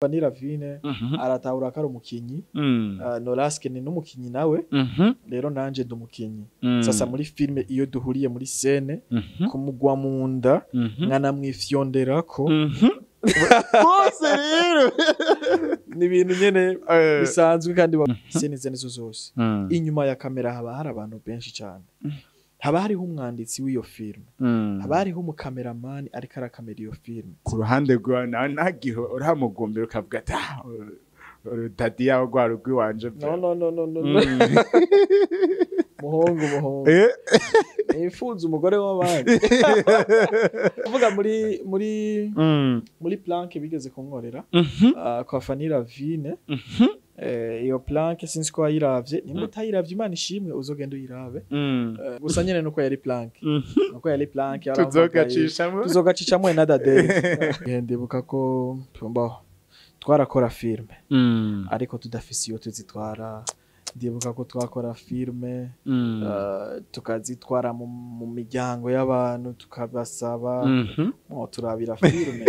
Vanilla Vine aratahura ko ari umukinyi. Noraske ni n'umukinyi nawe. Rero nanje ndi umukinyi. Sasa muri filme iyo duhuriye muri scène, kumugwa mu nda, nkanamwifyonderako, bose rero ni ibintu nyene bisanzwe. Kandi scène izo arizo zose, inyuma ya kamera haba hari abantu benshi cyane. Haba hariho umwanditsi w'iyo filme, haba hariho umukameramani ariko arakamera iyo filme. Ku ruhande rwawe nawe ntagihe uramugumbira ukavuga ati: "Ah, daddy yawe rwa rugwi wanje." No, no, no, no, no, no. Muhungu, muhungu, nifuza umugore w'abandi. Kuvuga muri muri prank bigeze kunkorera kwa Fanny Vine. Iyo prank sinzi ko wayiravye. Nimba utayiravye, Imana ishimwe, uzogenda uyirabe. Gusa nyene nuko yari prank, nuko yari prank, yarampamagaye. Tuzogacishamo. Tuzogacishamo another day. Ndibuka ko mbaho twarakora filme ariko tudafise iyo tuzitwara. Ndibuka ko twakora filme, tukazitwara mu miryango y'abantu, tukabasaba mo turabira filme.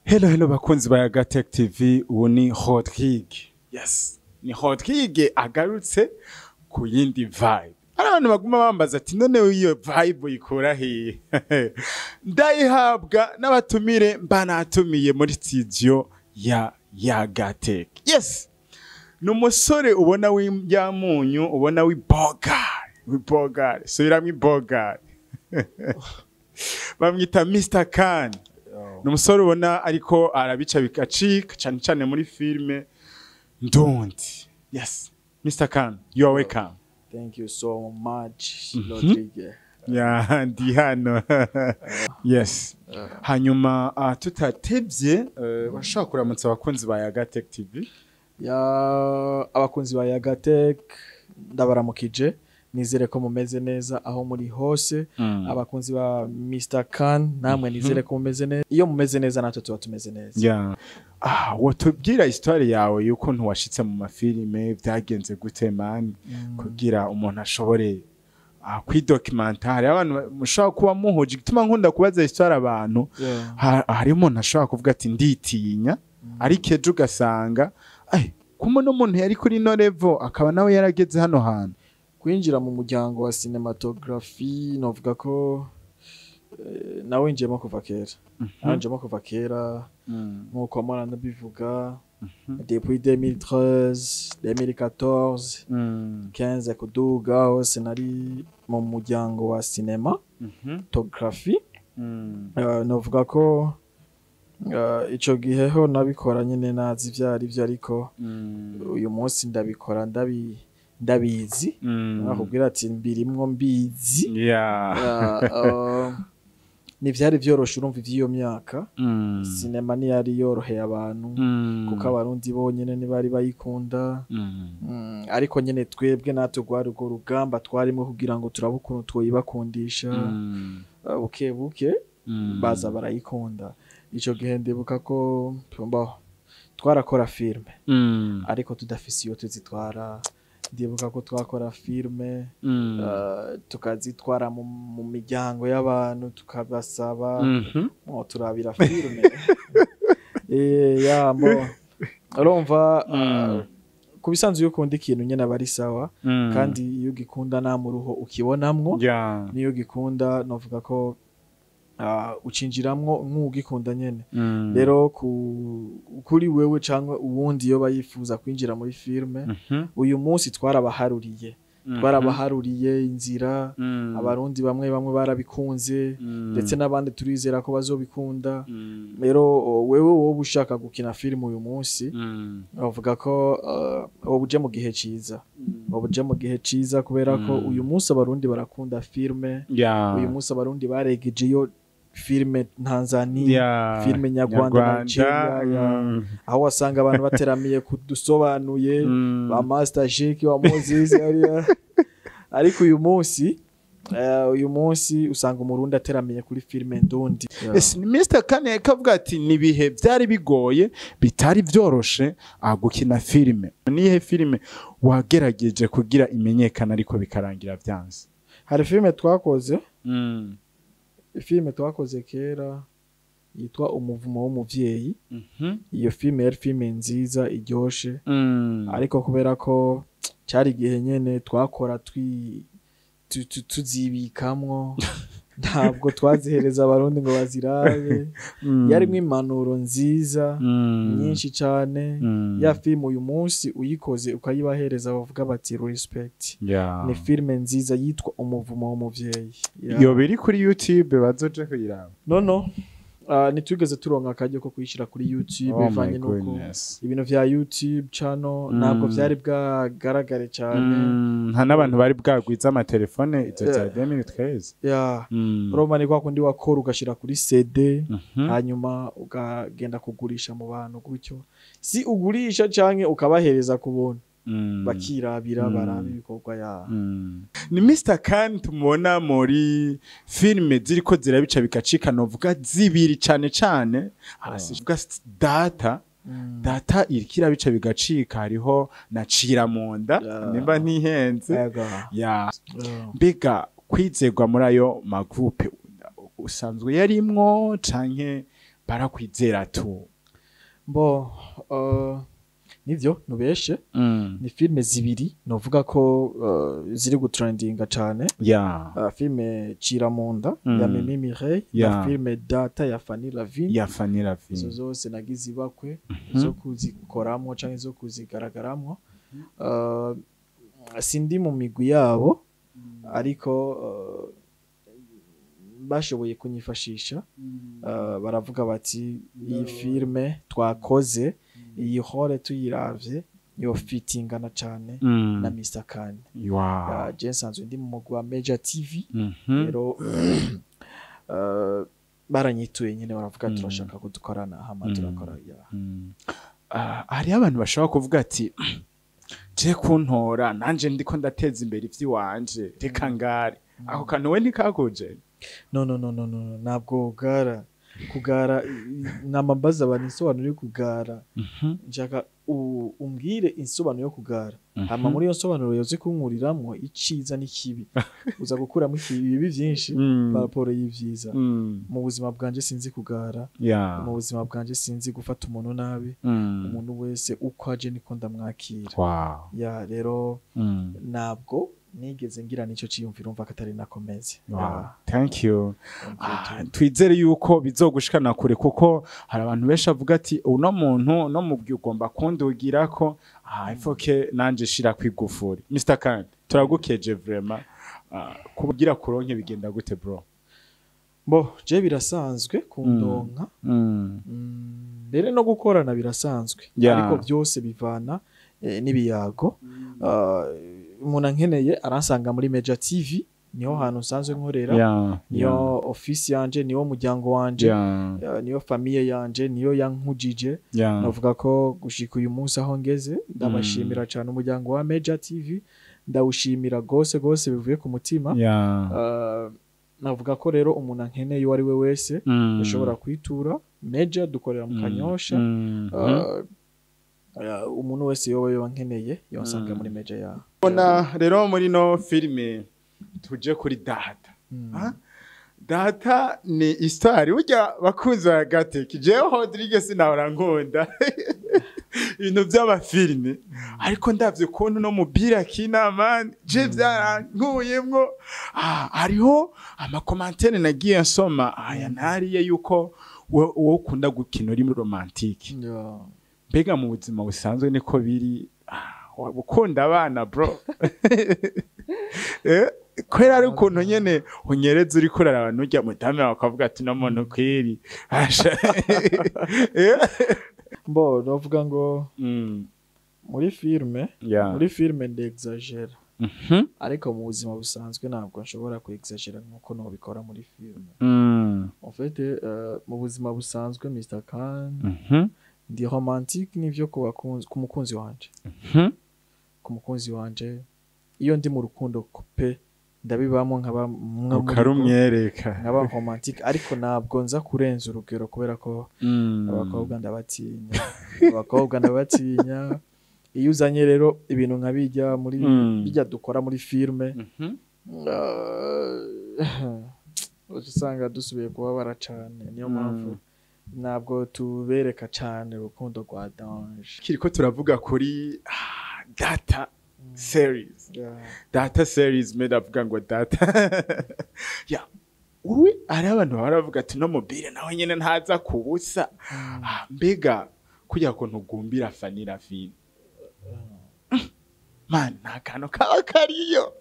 Hello, hello bakunzi ba Yagatech TV, ubu ni Rodrigue. Yes, ni Rodrigue agarutse ku yindi vibe. Hari abantu baguma bambaza ati: "None iyo vibe uyikura hehe?" Ndayihabwa n'abatumire mba natumiye muri studio ya Yagatech. Yes, ni umusore ubona w'indyamunyu, ubona w'ibogari, w'ibogari, subiramwo ibogari. Bamwita Mr. Khan. Ni umusore ubona ariko arabica bigacika, cyane cyane muri filime ndundi. Yes, Mr. Khan, you are welcome. Thank you so much, Rodrigue. Ya, ndi hano. Yes, hanyuma tutatevye, washobora kuramutsa abakunzi ba Yagatech TV? Ya, abakunzi ba Yagatech ndabaramukije, nizere ko mumeze neza aho muri hose. Abakunzi ba Mr. Khan namwe nizere ko mumeze neza. Iyo mumeze neza natwe tuba tumeze neza. Yeah. Wotubwira histoire yawe y'ukuntu washitse mu mafilime, byagenze gute man, kugira umuntu ashobore kwidocumenta? Hari abantu mushobora kuba muhuje. Igituma nkunda kubaza histoire abantu, hari umuntu ashobora kuvuga ati: "Nditinya," ariko ejo ugasanga ay kumwe n'umuntu yari kuri no level akaba nawe yarageze hano hantu. Kwinjira mu muryango wa cinematography, novuga ko nawinjiyemo kuva kera, nawinjiyemo kuva kera nkuko mpora ndabivuga, depuis 2013, 2014, 15 kuduga hose nari mu muryango wa cinematography. Novuga ko ico gihe ho nabikora nyene nazi ivyo ari vyo, ariko uyu munsi ndabikora ndabizi. Nakubwira ati mbirimwo mbizi. Ntivyari vyoroshe. Urumva ivy'iyo myaka, sinema ntiyari yoroheye abantu, kuko Abarundi bonyene ntibari bayikunda. Ariko nyene twebwe natwe rwari urwo rugamba twarimwo kugira ngo turabe ukuntu twoyibakundisha. Buke buke baza barayikunda. Ico gihe ndibuka ko mbaho twarakora filme ariko tudafise iyo tuzitwara. Ndibuka ko twakora filme, tukazitwara mu miryango y'abantu, tukabasaba mo turabira filme. Ya mbo urumva, ku bisanzwe iyo ukunda ikintu nyene aba ari sawa. Kandi iyo ugikunda nta muruho ukibonamwo. Niyo ugikunda, novuga ko ucinjiramwo nk'ugikunda nyene. Rero kuri wewe cyangwa uwundi iyo bayifuza kwinjira muri filme, uyu munsi twarabaharuriye, twarabaharuriye inzira. Abarundi bamwe bamwe barabikunze, ndetse n'abandi turizera ko bazobikunda. Rero wewe wowe ushaka gukina filime uyu munsi, bavuga ko wowe uje mu gihe ciza, wowe uje mu gihe ciza, kubera ko uyu munsi Abarundi barakunda filme. Uyu munsi Abarundi baregeje iyo filime Tanzania, filime nyarwanda, Nigeria, ya. Aho wasanga abantu bateramiye kudusobanuye, ba Master Jake wa Moses hariya. Ariko uyu munsi usanga Umurundi ateramiye kuri filime ndundi. Ese ni Mr. Kane kavuga ati ni ibihe byari bigoye, bitari byoroshe gukina filime. Nihe filime wagerageje kugira imenyekana ariko bikarangira byanze? Hari filime twakoze, filime twakoze kera. yitwa Umuvumo w'umuvyeyi. Iyo filme yari filme nziza iryoshe, ariko kubera ko cari igihe nyene twakora tuzibikamwo, ntabwo twazihereza abarundi ngo bazirabe. Yarimwo impanuro nziza nyinshi cane. Ya filme uyu munsi uyikoze ukayibahereza bavuga bati respect. Ni filme nziza yitwa Umuvumo w'umuvyeyi. Iyo biri kuri YouTube bazoje kuyiraba? No, ntitwigeze turonka akaryo ko kuyishira kuri YouTube, bivanye nuko ibintu vya YouTube channel ntabwo vyari bwagaragare cane. Nta n'abantu bari bwagwiza amatelefone izo za 2013. Urumva ni kwa kundi wakora ugashira kuri CD, hanyuma ukagenda kugurisha mu bantu gutyo, si ugurisha canke ukabahereza ku buntu, bakirabira, baraba ibikorwa ya. Ni Mr. Khan tumubona muri filime ziriko zirabica bigacika, novuga zibiri cane cane, asivuga Data. Data iriko irabica bigacika, hariho na Cira Munda, nimba ntihenze. Ya. Mbega kwizerwa muri ayo magroupe usanzwe yarimwo canke barakwizera tu? Bo, nivyo nubeshe, ni filme zibiri novuga ko ziri gutrendinga cane. Filme Cira Munda ya Mimi Mireille na filme Data ya Fanny Lavine. Ya Fanny Lavine. Izo zose nagize ibakwe zo kuzikoramwo canke zo kuzigaragaramwo. Sindi mu migwi yabo, ariko bashoboye kunyifashisha. Baravuga bati iyi filme twakoze, iyi hore tuyiravye yo fitingana cane na Mr. Khan. Je nsanzwe ndi mu mugwi wa Major TV. Rero baranyituye nyene baravuga turashaka kudukorana, hama turakora. Hariho abantu bashobora kuvuga ati je kuntora nanje ndiko ndateza imbere ivy'iwanje, reka ngare. Ako kantu we ntikakuje? No, no, no, no, no, ntabwo ugara. Kugara namambaza abantu insobanuro yo kugara. Nshaka umbwire insobanuro yo kugara. Hama muri iyo nsobanuro yoze kunkuriramwo iciza n'ikibi. Uza gukuramo ibibi vyinshi par rapport y'ivyiza. Mu buzima bwanje sinzi kugara. Mu buzima bwanje sinzi gufata umuntu nabi. Umuntu wese uko aje niko ndamwakira. Ya, rero ntabwo nigeze ngira nico ciyumviro, umva katari nakomeze. Wow. Thank you. Twizere yuko bizogushikana kure, kuko hari abantu benshi avuga ati uno muntu no mubwi ugomba kundugira ko ifoke nanje shira kwigufuri. Mr. Khan, turagukeje vraiment. Kugira kuronke bigenda gute, bro? Bo, je birasanzwe kundonka. Mbere no gukorana birasanzwe, ariko byose bivana n'ibiyago. Umuntu ankeneye aransanga muri Major TV, niho hantu nsanzwe nkorera, niyo office yanje, niwo muryango wanje, niyo famille yanje, niyo yankujije. Navuga ko gushika uyu munsi aho ngeze ndabashimira cyane umuryango wa Major TV, ndawushimira gose gose bivuye ku mutima. Navuga ko rero umuntu ankeneye uwo ari we wese ashobora kwitura Major, dukorera mu Kanyosha. Umuntu wese yoba nkeneye yonsanga muri Major ya. Bona rero muri no filime tuje kuri Data. Data ni histoire burya bakunzi ba Gateki. Jewe Rodrigue sinahora nkunda ibintu by'amafilime, ariko ndavye ukuntu no mupira akina man, je byarankuyemwo. Hariho amacommentaires nagiye nsoma aya ntariye yuko wowe ukunda gukina uri romantique. Mbega mu buzima busanzwe niko biri, ukunda abana, bro? Kubera ari ukuntu nyene unyereza uriko uraraba nurya mudamu wawe ukavuga ati no muntu kweri. Asha. Bo, navuga ngo muri filme, muri filme ndexagera, ariko mu buzima busanzwe ntabwo nshobora kuexagera nkuko nobikora muri filme. En fait, mu buzima busanzwe Mr. Khan ndi romantique nivyo ku bakunzi, ku mukunzi wanje. Ku mukunzi wanje iyo ndi mu rukundo pe ndabibamo nkaba mwe muri bo, ukarumwereka, nkaba romantique, ariko ntabwo nza kurenza urugero kubera ko abakobwa ndabatinya, abakobwa ndabatinya. Iyo uzanye rero ibintu nka bijya muri bijya dukora muri filme, usanga dusubiye kubabara cane. Niyo mpamvu Ntabwo tubereka cane urukundo rwa danger. Kiriko turavuga kuri Data series. Data series, made avuga ngo Data ya uwe, ari abantu bahora bavuga ati no mobile nawe nyene ntaza kubusa. Mbega kujya kuntu ugumbira Fanny Lavine, man, nta kantu kaba kariyo,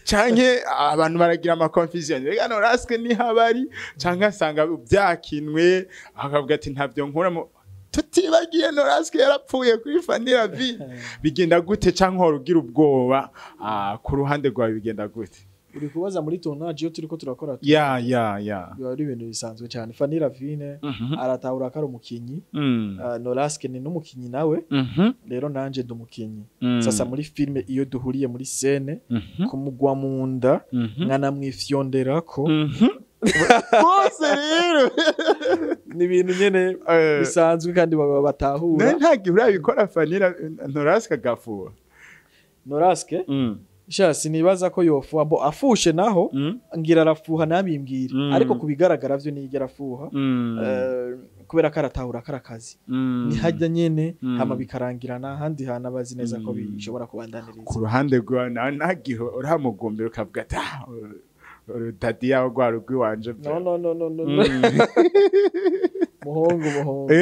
canke abantu baragira ama confusion, rega Noraske nihabari, canke asanga byakinwe akavuga ati ntavyo nkuramo, tutibagiye Noraske yarapfuye kuri Fanny Lavine, bigenda gute? Canke uhora ugira ubwoba? Ku ruhande rwawe bigenda gute? Uri kubaza muri tournage iyo turiko turakora? Ya. Biba ari ibintu bisanzwe cyane. Fanny Lavine aratahura ko ari umukinyi. Noraske ni n'umukinyi nawe. Rero nanje ndi umukinyi. Sasa muri filme iyo duhuriye muri scène, kumugwa mu nda, nkanamwifyonderako, Bose rero ni ibintu nyene bisanzwe kandi baba batahura. Nari nta gihe urabikora Fanny Noraske agafuha? Noraske sha, sinibaza ko yofuha. Bo afushe naho ngira arafuha nabimbwira. Ariko kubigaragara vyo niyigera afuha. Kubera ko aratahura ko ari akazi, nihajya nyene, hama bikarangirana ahandi hantu abazi neza ko bishobora kubandaniriza. Ku ruhande rwawe nawe nta gihe uramugumbira ukavuga ati ah, dadi yawe rwa rugwi wanje? No, no, no, no, no, no. Muhungu, muhungu,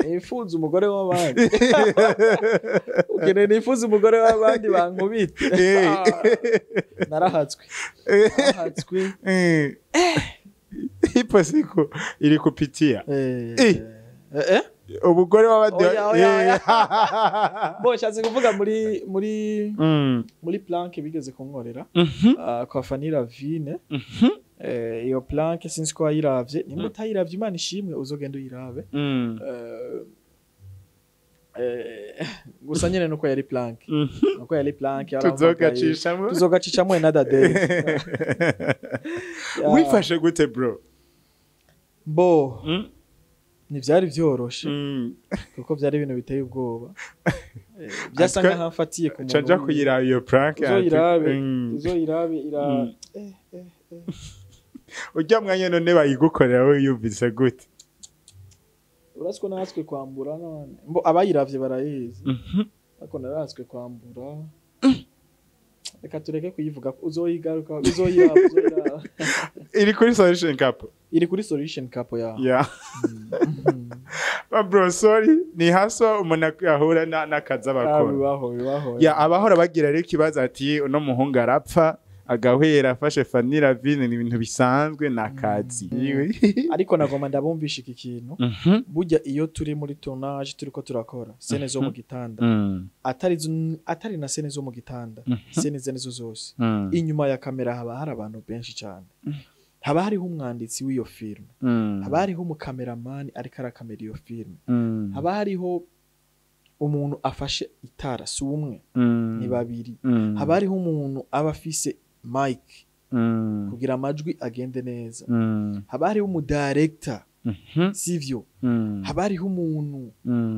nifuza umugore w'abandi? Ukeneye nifuza umugore w'abandi bankubite? Ah, narahatswe, narahatswe. Ipo siku ili kupitia Eh. Umugore w'abandi. Oya, oya, oya. Bo nshatse kuvuga muri muri prank bigeze kunkorera kwa Fanny Lavine. Iyo prank sinzi ko wayiravye. Nimba utayiravye, Imana ishimwe, uzogenda uyirabe. Gusa nyene nuko yari prank, nuko yari prank, yarampamagaye. Tuzogacishamo. Tuzogacishamo another day. Yeah. Wifashe gute, bro? Bo ntivyari vyoroshe, kuko vyari ibintu biteye ubwoba. Byasa nkaho mfatiye ku Ca nja kuyiraba iyo prank. Uzoyirabe. Uzoyirabe ira Urya mwanya none bayigukorera, we yumvise gute? Uretse ko natwe kwambura none mbo abayiravye barayizi, ariko naratswe kwambura. Reka tureke kuyivuga, uzoyigaruka, uzoyiraba, uzoyiraba. Iri kuri Solution Couple? Iri kuri Solution Couple ya. Yeah. Bro, sorry, ni haso umuntu ahura n'akazi Ah, abakora. Bibaho, bibaho. Ya, abahora bagira rero ikibazo ati uno muhungu arapfa agahwera afashe Fanny Lavine, ni ibintu bisanzwe, ni akazi. Ariko nagomba ndabumvisha iki kintu: burya iyo turi muri tournage, turiko turakora scène zo mu gitanda, atari na scène zo mu gitanda, scène izo arizo zose, inyuma ya kamera haba hari abantu benshi cyane. Haba hariho umwanditsi w'iyo filme, haba hariho umukameramani ariko arakamera iyo filme, haba hariho umuntu afashe itara, si umwe, ni babiri, haba hariho umuntu aba afise mic kugira amajwi agende neza, haba hariho umudirector, sivyo? Haba hariho umuntu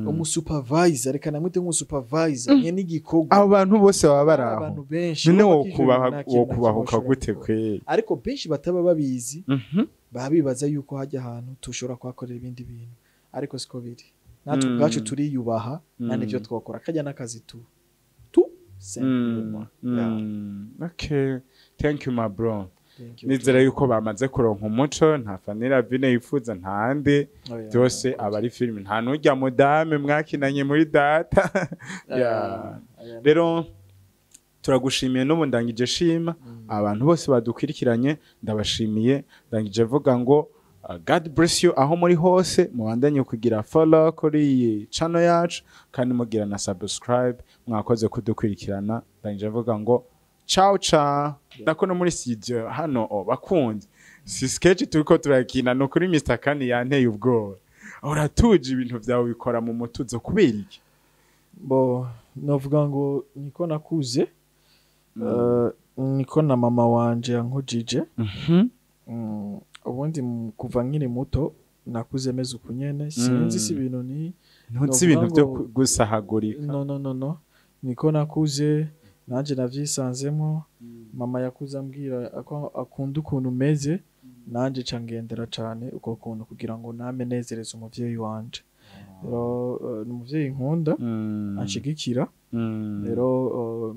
umusupervisor, reka namwite nk'umusupervisor nyene igikorwa. Abo bantu bose baba bari aho? Abantu benshi. None Urumva ko ivyo wokubaha bintu nta kintu na kimwe wokubahuka bashobora gute gukora. Kweri? Ariko benshi bataba babizi, baba bibaza yuko hajya ahantu tushobora kuhakorera ibindi bintu, ariko siko biri. Natwe ubwacu turiyubaha, nta n'ivyo twakora kajya n'akazi tu simplement. Yeah. Okay, thank you, my bro. Thank you. Nizera yuko bamaze kuronka umuco. Nta Fanny Lavine yifuza, ntande Oh, yeah. byose aba ari filime, nta n'urya mudame mwakinanye muri Data. Yeah. Yeah. Rero turagushimiye. N'ubu ndangije shima abantu bose badukurikiranye, ndabashimiye. Ndangije vuga ngo God bless you aho muri hose. Mubandanye kugira follow kuri iyi channel yacu kandi mugira na subscribe. Mwakoze kudukurikirana. Ndangije vuga ngo ciao ciao. Nako no muri studio hano, oh, bakunze si sketch turiko turakina. No kuri Mr Kani yanteye ubwoba. Uratuje, ibintu byawe bikora mu mutuzo, kubera iki? Bo novuga ngo niko nakuze, niko na mama wanje yankujije. Ubundi kuva nkiri muto nakuze meze uku nyene, sinzi si ibintu ni Ntuzi ibintu Novuga byo gusahagurika? No, no, no, no, niko nakuze nanje navyisanzemo. Mama yakuze ambwira ko akunda ukuntu meze. Nanje ca ngendera cane uko kuntu kugira ngo name nezereze umuvyeyi wanje. Rero ni umuvyeyi nkunda, anshigikira. Rero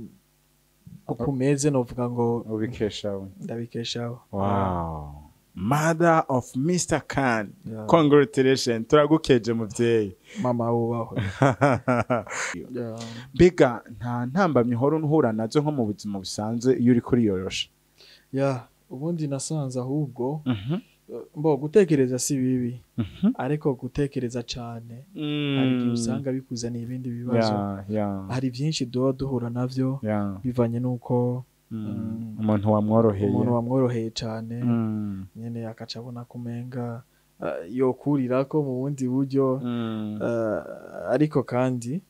uko umeze novuga ngo Ubikesha we. Ndabikeshaho. Wow, mother of Mr. Khan. Yeah. Congratulations, turagukeje muvyeyi. Mama wubahwe. Yeah. Mbega nta ntambamyi uhora uhura nazo nko mu buzima busanzwe iyo uri kuriyorosha? Yeah, ubundi nasanze ahubwo mbo gutekereza si bibi, ariko gutekereza cane hari igihe usanga bikuzaniye ibindi bibazo. Hari byinshi duba duhura navyo bivanye n'uko Umuntu wamworoheye. Umuntu wamworoheye cane nyene akaca abona ko umenga yokurirako mu bundi buryo. Ariko kandi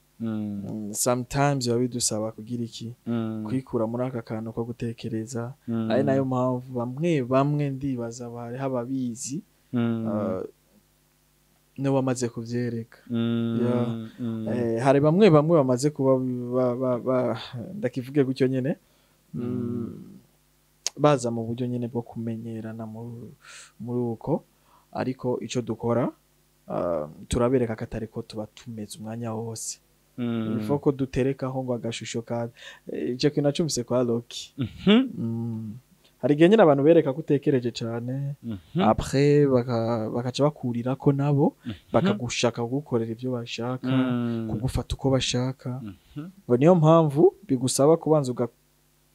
sometimes biba bidusaba kugira iki? Kwikura muri aka kantu ko gutekereza. Ari nayo mpamvu bamwe bamwe ndibaza bariho ababizi, nibo bamaze kuvyereka. Yeah. Hari bamwe bamwe bamaze kuba ndakivuge gutyo nyene, baza mu buryo nyene bwo kumenyerana muri uko. Ariko ico dukora, turabereka ko atari ko tuba tumeze umwanya wose. Il faut ko duterekaho ngo agashusho ka ico kintu nacumvise kwa Loki. Hari igihe nyine abantu bereka ko utekereje cane, après bakaca bakurirako nabo, bakagushaka kugukorera ivyo bashaka, kugufata uko bashaka. Ngo niyo mpamvu bigusaba kubanza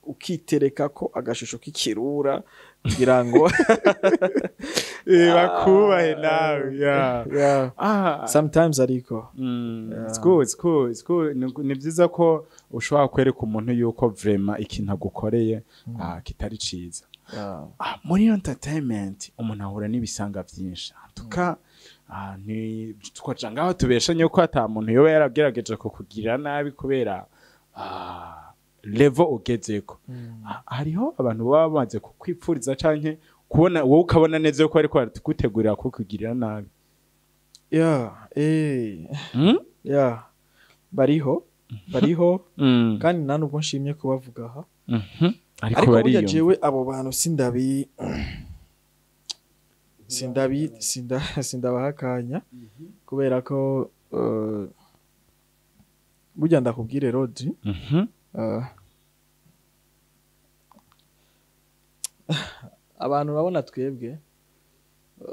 ukitereka ko agashusho k'ikirura kugira ngo Bakubahe nawe, yeah. Yeah. Ah. Sometimes ariko Yeah. It's good, it's good, it's good. Ni vyiza ko ushobora kwereka umuntu yuko vraiment ikintu agukoreye kitari ciza. Muri entertainment umuntu ahura n'ibisanga vyinshi. Tuka ni twaca ngaho tubeshanye ko ata muntu yoba yaragerageje kukugirira nabi kubera level ugezeko. Hariho abantu baba bamaze kukwipfuriza canke kubona wowe ukabona neza yuko bariko baragutegurira kukugirira nabi. Yeah. Yeah. Bariho, bariho, kandi nta nubwo nshimye kubavuga aha. Ariko Ariko burya bariyumva. jewe abo bantu sindabi sindabi sinda sindabaha akanya, kubera ko burya ndakubwire Rodri, abantu urabona twebwe,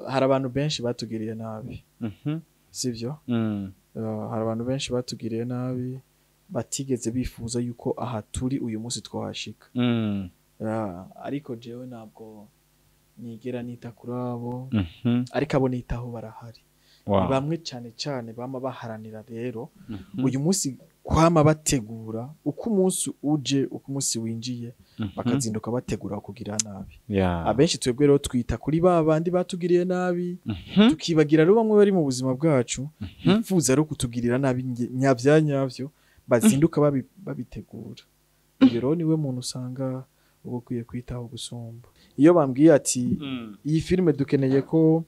hari abantu benshi batugiriye nabi, sivyo? Hari abantu benshi batugiriye nabi batigeze bifuza yuko aha turi uyu munsi twahashika. Ariko jewe ntabwo nigera nita kuri abo, ariko abo nitaho barahari. Ni bamwe cyane cyane bama baharanira rero uyu munsi kwama bategura uko umunsi uje, uko umunsi winjiye, bakazinduka bategura kugira nabi. Abenshi twebwe rero twita kuri ba bandi batugiriye nabi, tukibagira rero bamwe bari mu buzima bwacu bifuza rero kutugirira nabi nyavya nyavyo, bazinduka babitegura. Ibyo rero niwe muntu usanga uba ukwiye kwitaho gusumba. Iyo bambwiye ati iyi filime dukeneye ko,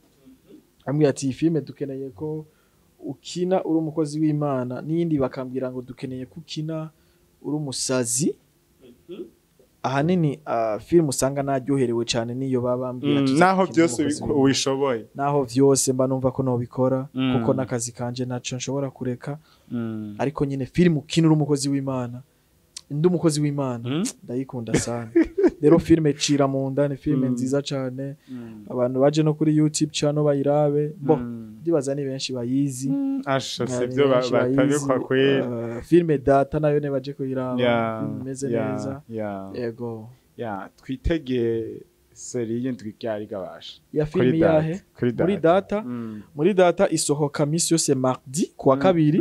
ambwiye ati iyi filime dukeneye ko ukina uri umukozi w'Imana, n'iyindi bakambwira ngo dukeneye ko ukina uri umusazi, ahanini filime usanga naryoherewe cyane niyo baba bambwira ati Naho ukina byose umukozi w'Imana. Ubishoboye. Naho vyose mba numva ko nobikora, kuko n'akazi kanje naco nshobora kureka, ariko nyine filime ukina uri umukozi w'Imana, ndi umukozi w'Imana, ndayikunda sana. Rero filime Cira mu nda ni filime nziza cane. Abantu baje no kuri YouTube channel bayirabe bo, ndibaza ni benshi bayizi. Asha, Ni sivyo benshi bayizi. batabikwa kweli. Filime Data nayo ne baje kuyiraba, filime imeze neza. Yego. Yeah, twitege série y'indwi ryari gabasha? Ya Kuri filime Data. yahe? Kuri Muri Data. Muri Data isohoka misi yose mardi kuwa kabiri,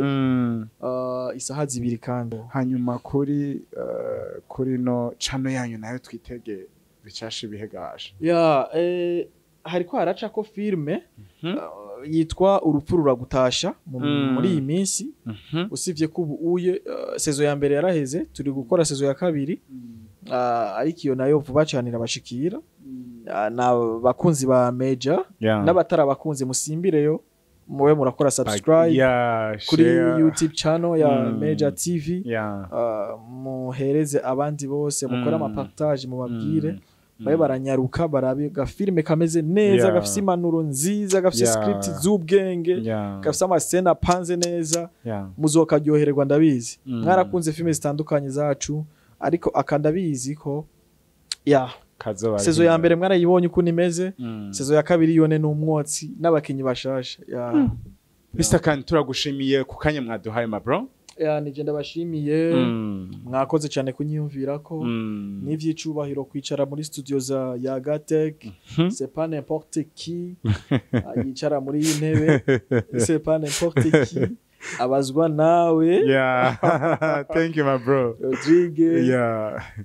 isaha 2 kandi. Hanyuma kuri no channel yanyu nayo twitege bicasha ibihe gasha? Ya, hariko haraca ko filme yitwa Urupfu ruragutasha muri iyi minsi, usivye ko ubu uye saison ya mbere yaraheze, turi gukora saison ya kabiri, ariko iyo nayo vuba cyane irabashikira. Na bakunzi ba Major n'abatari abakunzi, musimbireyo mube murakora subscribe kuri share. YouTube channel ya Major TV. Muhereze abandi bose, mukore amapartage, mubabwire. Babe baranyaruka barabe gafilme kameze neza, gafise impanuro nziza, gafise script z'ubwenge, gafise amascènes apanze neza. Muzokaryohererwa, ndabizi. Mwarakunze filime zitandukanye zacu, ariko aka ndabizi ko ya Kazoba saison ya mbere mwarayibonye ukuntu imeze. Saison ya kabiri yone ni umwotsi n'abakinyi bashasha ya. Mr. Khan, turagushimiye ku kanya mwaduhaye, ma bro. Ya, nije ndabashimiye. Mwakoze cyane kunyiyumvirako. N'ivyicubahiro kwicara muri studio za Yagatech. C'est pas n'importe qui yicara muri iyi ntebe, c'est pas n'importe qui abazwa nawe. Yeah, thank you, my bro. Rodrigue,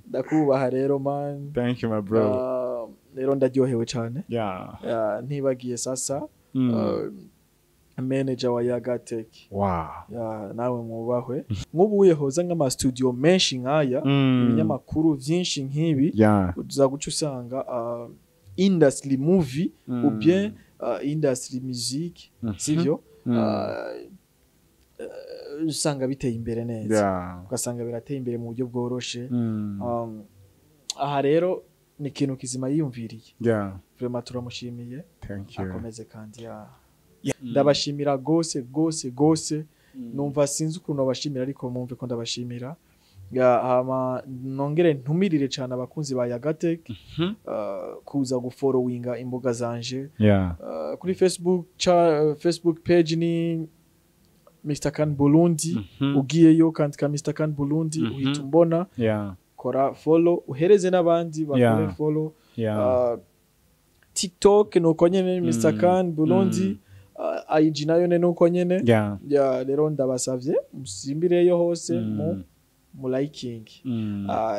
ndakubaha rero, man. Thank you, my bro. Rero ndaryohewe cyane. Ntibagiye sasa manager wa Yagatech. Ya, nawe mwubahwe. Nk'ubu hoza nk'ama studio menshi nk'aya, ibinyamakuru vyinshi nk'ibi, uza guca usanga industry movie ou bien industry music, sivyo? Usanga biteye imbere neza, ugasanga birateye imbere mu buryo bworoshe. Aha rero ni ikintu kizima yiyumviriye. Vraiment turamushimiye. Thank you. Akomeze kandi ya. Ndabashimira gose gose gose. Numva sinzi ukuntu babashimira, ariko mumve ko ndabashimira. Ya, hama nongere ntumirire cyane abakunzi ba Yagatech kuza gufollowinga imbuga zanje. Kuri Facebook, Facebook page ni Mr Khan Burundi. Ugiyeyo ukandika Mr Khan Burundi, uhita umbona. Kora follow, uhereze n'abandi bakore follow. TikTok nuko nyene, Mr Khan Burundi. IG nayo ne nuko nyene. Ya, rero ndabasavye musimbireyo hose mu liking.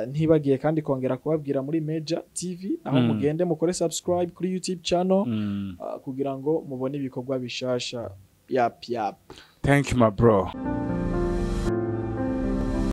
Ntibagiye kandi kongera kubabwira muri Major TV aho mugende mukore subscribe kuri YouTube channel kugira ngo mubone ibikorwa bishasha. Yap yap. Thank you, my bro.